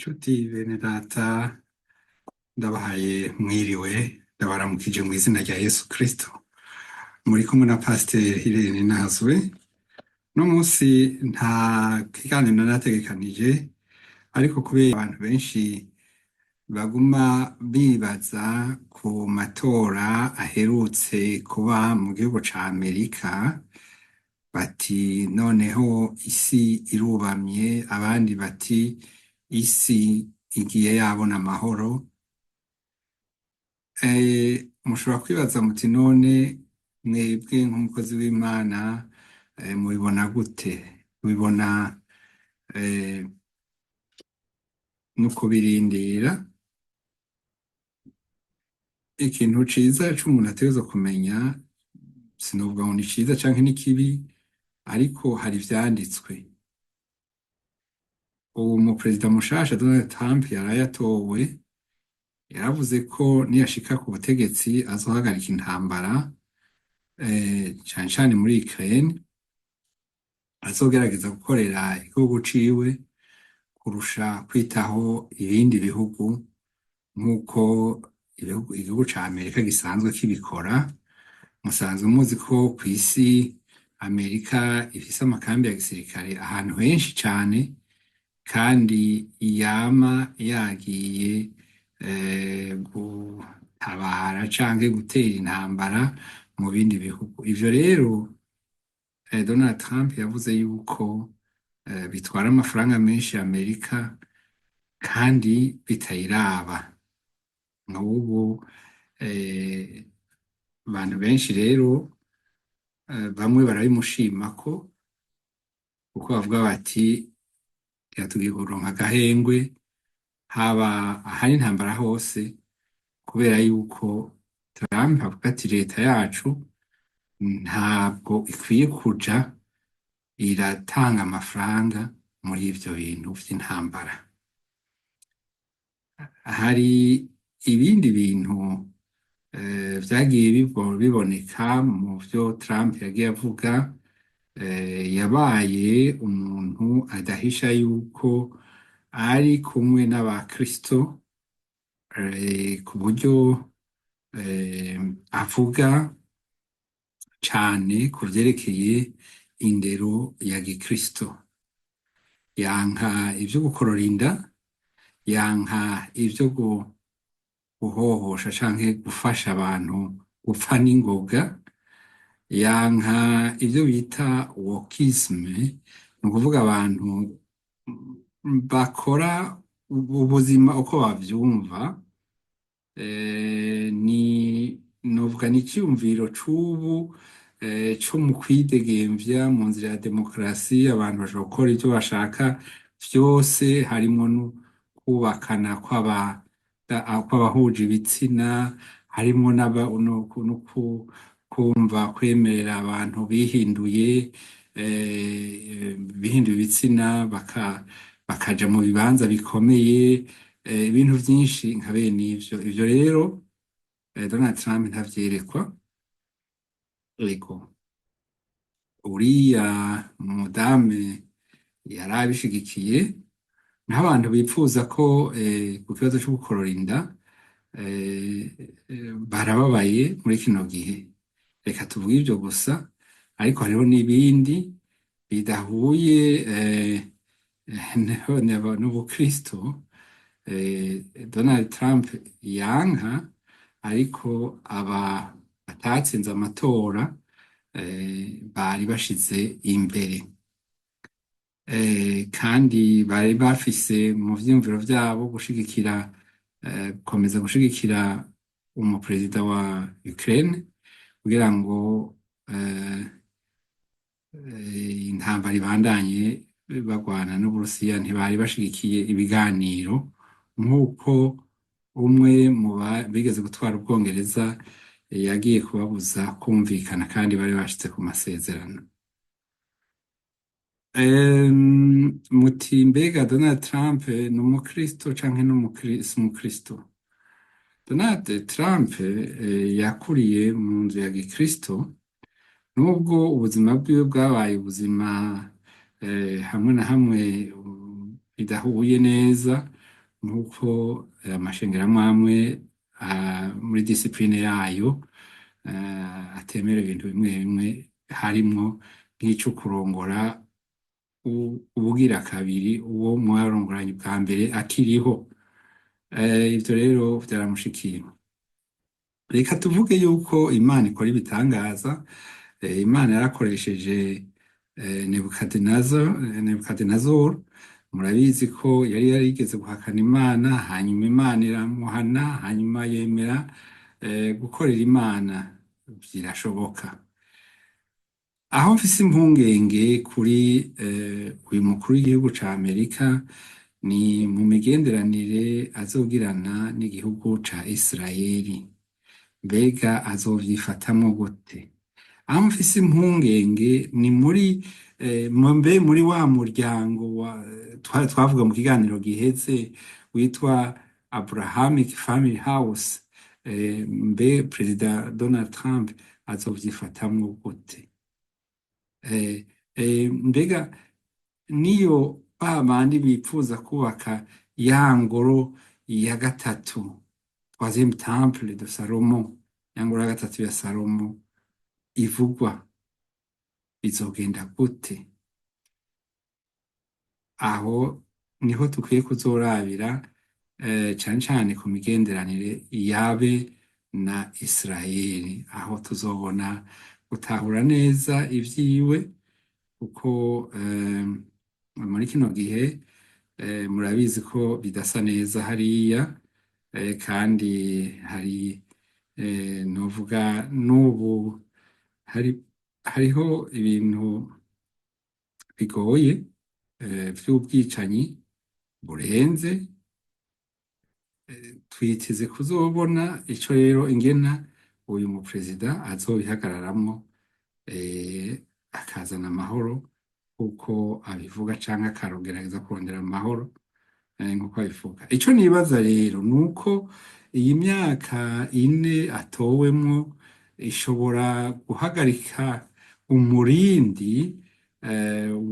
Nshuti bene data, ndabahaye mwiriwe, ndabaramukije mu izina rya Yesu Kristo. Muri kumwe na Pasiteri Irene Nazwe. Uno munsi nta kiganiro nategekanije, ariko kubera abantu benshi baguma bibaza ku matora aherutse kuba mu gihugu ca Amerika, bati noneho isi irubamye, abandi bati isi igiye yabona amahoro. Mushobora kwibaza muti none mwebwe nk'umukozi w'Imana mubibona gute? Mubibona no kubirindira. Ikintu ciza c'umuntu ategerezwa kumenya, sinovuga ngo ni ciza canke ni kibi, ariko hari ivyanditswe. Ubu umuperezida mushasha Donald Trump yaraye atowe, yaravuze ko niyashika ku butegetsi azohagarika intambara, cane cane muri Ukraine, azogerageza gukorera igihugu ciwe kurusha kwitaho ibindi bihugu nk'uko igihugu ca Amerika gisanzwe kibikora. Musanzwe muzi ko kw'isi Amerika ifise amakambi ya gisirikare ahantu henshi cane, kandi yama yagiye gutabara canke gutera intambara mu bindi bihugu. Ivyo rero Donald Trump yavuze yuko bitwara amafaranga menshi Amerika kandi bitayiraba. Nk'ubu abantu benshi rero bamwe barabimushimako, kuko bavuga bati tugiye kuronka agahengwe haba ahari intambara hose, kubera yuko Trump avuga ati leta yacu ntabwo ikwiye kuja iratanga amafaranga muri ivyo bintu vy'intambara. Hari ibindi bintu vyagiye biboneka mu vyo Trump yagiye avuga. Yabaye umuntu adahisha yuko ari kumwe n'abakristo, ku buryo avuga cane ku vyerekeye indero ya gikristo. Yanka ivyo gukorora inda, yanka ivyo guhohosha canke gufasha abantu gupfa n'ingoga, yanka ivyo bita wokisme, ni ukuvuga abantu bakora ubuzima uko bavyumva. Ni novuga ni iciyumviro c'ubu co mu kwidegemvya mu nzira ya demokarasi, abantu bashobora gukora ivyo bashaka vyose, harimwo no kubakana kw'abahuje ibitsina, harimwo no kumva kwemerera abantu bihinduye ibitsina bakaja mu bibanza bikomeye, ibintu vyinshi nka bene ivyo. Ivyo rero Donald Trump ntavyerekwa. Ego, uriya mudame yari abishigikiye, nk'abantu bipfuza ko ku kibazo co gukorora inda barababaye muri kino gihe. Reka tuvuge ivyo gusa, ariko hariho n'ibindi bidahuye n'ubukristo Donald Trump yanka, ariko aba batatsinze amatora bari bashize imbere, kandi bari bafise mu vyiyumviro vyabo gushigikira, gukomeza gushigikira umuperezida wa Ukraine kugira ngo intambara ibandanye bagwana n'Uburusiya. Ntibari bashigikiye ibiganiro nk'uko umwe mu bigeze gutwara Ubwongereza yagiye kubabuza kumvikana kandi bari bashitse ku masezerano. Muti mbega Donald Trump ni umukristo canke si umukristo? Donald Trump yakuriye mu nzu ya gikristo, nubwo ubuzima bwiwe bwabaye ubuzima hamwe na hamwe bidahuye neza. Nk'uko amashengero amwe amwe muri discipline yayo atemera ibintu bimwe bimwe, harimwo nk'ico kurongora ubugira kabiri uwo mwarongoranye bwa mbere akiriho. Ivyo rero vyaramushikiye. Reka tuvuge yuko Imana ikora ibitangaza. Imana yarakoresheje Nebukadinezar. Murabizi ko yari yarigeze guhakana Imana, hanyuma Imana iramuhana, hanyuma yemera gukorera Imana. Birashoboka. Aho mfise impungenge kuri uyu mukuru w'igihugu ca Amerika ni mu migenderanire azogirana n'igihugu ca Israeli. Mbega azovyifatamwo gute? Aho mfise impungenge ni muri mbe muri wa muryango wa twavuga mu kiganiro giheze witwa Abrahamic Family House, mbe Perezida Donald Trump azovyifatamwo gute? Mbega niyo ba bandi bipfuza kubaka ya ngoro ya gatatu, troisième temple de Salomon, ya ngoro ya gatatu ya Salomo ivugwa, bizogenda gute? Aho niho dukwiye kuzorabira, cane cane ku migenderanire yabe na Israeli, aho tuzobona gutahura neza ivyiwe, kuko muri kino gihe murabizi ko bidasa neza hariya, kandi hari novuga n'ubu hariho ibintu bigoye vy'ubwicanyi burenze. Twiteze kuzobona ico rero ingena uyu muperezida azobihagararamwo, akazana amahoro uko abivuga, canke akagerageza kurondera amahoro nkuko abivuga. Ico nibaza rero nuko iyi myaka 4 atowemwo ishobora guhagarika umurindi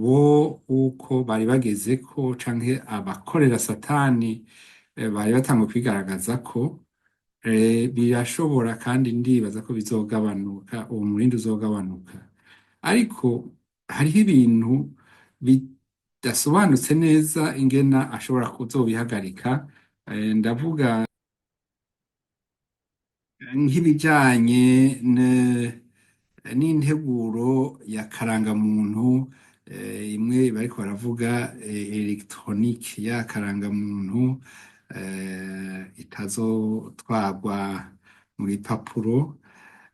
wo uko bari bagezeko, canke abakorera Satani bari batanguye kwigaragaza ko birashobora, kandi ndibaza ko bizogabanuka, uwo murindi uzogabanuka. Ariko hariho ibintu bidasobanutse neza ingena ashobora kuzobihagarika. Ndavuga nk'ibijanye n'integuro ya karangamuntu, imwe bariko baravuga électronique, ya karangamuntu itazotwarwa mu bipapuro,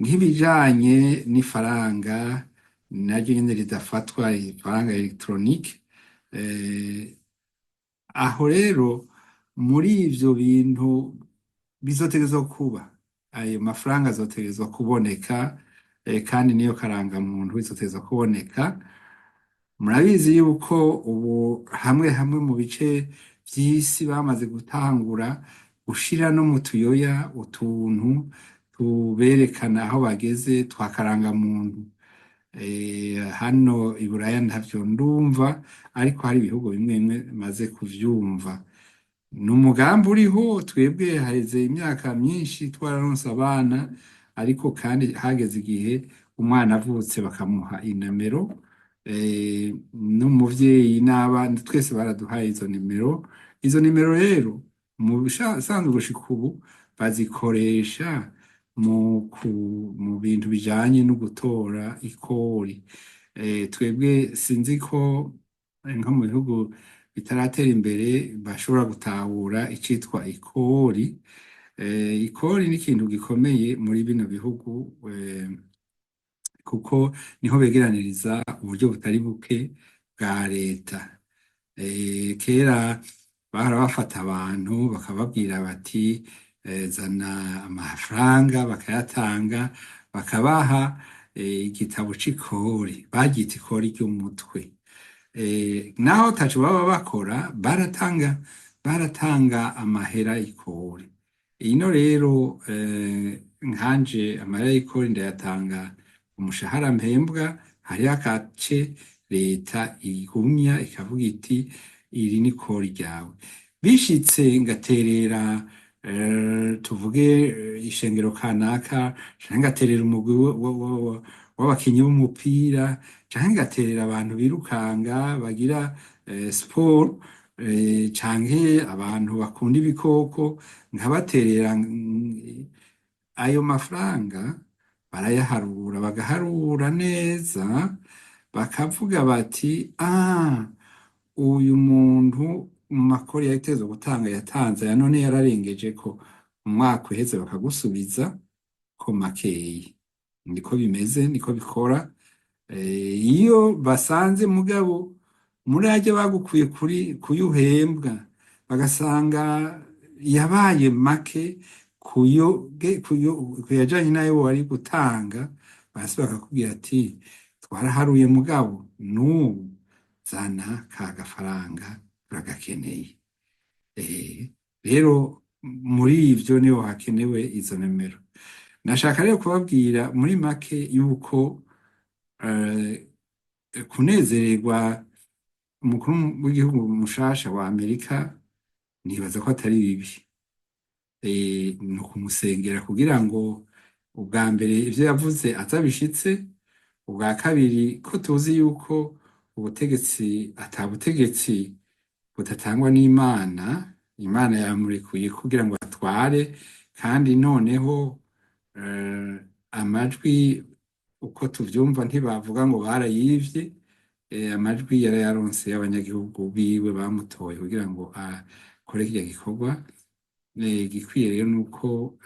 nk'ibijanye n'ifaranga naryo nyene ridafatwa, ifaranga électronique. Aho rero muri ivyo bintu bizotegerezwa kuba, ayo mafaranga azotegerezwa kuboneka, kandi niyo karangamuntu izotegerezwa kuboneka. Murabizi yuko ubu hamwe hamwe mu bice vy'isi bamaze gutangura gushira no mu tuyoya utuntu tuberekana aho bageze twa karangamuntu. Hano i Buraya ntavyo ndumva, ariko hari ibihugu bimwe bimwe maze kuvyumva. Ni umugambi uriho. Twebwe haheze imyaka myinshi twararonse abana, ariko kandi hageze igihe umwana avutse bakamuha inomero, n'umuvyeyi n'abana twese baraduhaye izo nimero. Izo nimero rero mu bisanzwe gushika ubu bazikoresha mu bintu bijanye no gutora ikori. Twebwe sinzi ko nko mu bihugu bitaratera imbere bashobora gutahura icitwa ikori. Ikori ni ikintu gikomeye muri bino bihugu, kuko niho begeraniriza uburyo butari buke bwa leta. Kera bahora bafata abantu bakababwira bati zana amafaranga, bakayatanga, bakabaha igitabo c'ikori, baryita ikori ry'umutwe. Naho ataco baba bakora, baratanga amahera y'ikori. Ino rero nkanje amahera y'ikori ndayatanga umushahara mpembwa, hariho agace leta igumya ikavuga iti iri ni kori ryawe. Bishitse ngaterera, tuvuge, ishengero kanaka, canke ngaterera umugwi w'abakinyi b'umupira, canke ngaterera abantu birukanga bagira sport, canke abantu bakunda ibikoko nkabaterera, ayo mafaranga barayaharura, bagaharura neza, bakavuga bati: "Ah, uyu muntu mu makori yategerezwa gutanga yatanze aya, none yararengeje ko umwaka uheze." Bakagusubiza ko makeyi. Niko bimeze, niko bikora. Iyo basanze mugabo muri arya bagukuye kuri kuyuhembwa, bagasanga yabaye make kuyajanye n'ayo wari gutanga, basi bakakubwira ati: "Twaraharuye, mugabo n'ubu zana ka gafaranga, turagakeneye." Rero muri ivyo niho hakenewe izo nomero. Nashaka rero kubabwira muri make yuko kunezererwa umukuru w'igihugu mushasha wa Amerika nibaza ko atari bibi. Ni ukumusengera kugira ngo ubwa mbere ivyo yavuze azabishitse, ubwa kabiri ko tuzi yuko ubutegetsi ata butegetsi budatangwa n'Imana. Imana yamurekuye kugira ngo atware, kandi noneho amajwi uko tuvyumva ntibavuga ngo barayivye, amajwi yarayaronse y'abanyagihugu biwe bamutoye kugira ngo akore kirya gikorwa. Igikwiye rero nuko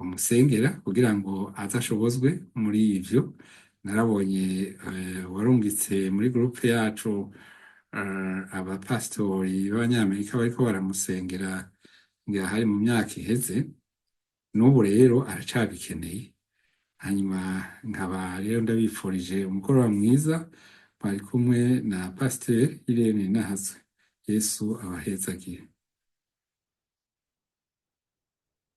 umusengera kugira ngo aze ashobozwe muri ivyo. Narabonye warungitse muri groupe yacu abapasitori b'abanyamerika bariko baramusengera, ngira hari mu myaka iheze. N'ubu rero aracabikeneye. Hanyuma nkaba rero ndabifurije umugoroba mwiza. Mwari kumwe na Pasiteri Irene Nahazwe. Yesu abahezagire.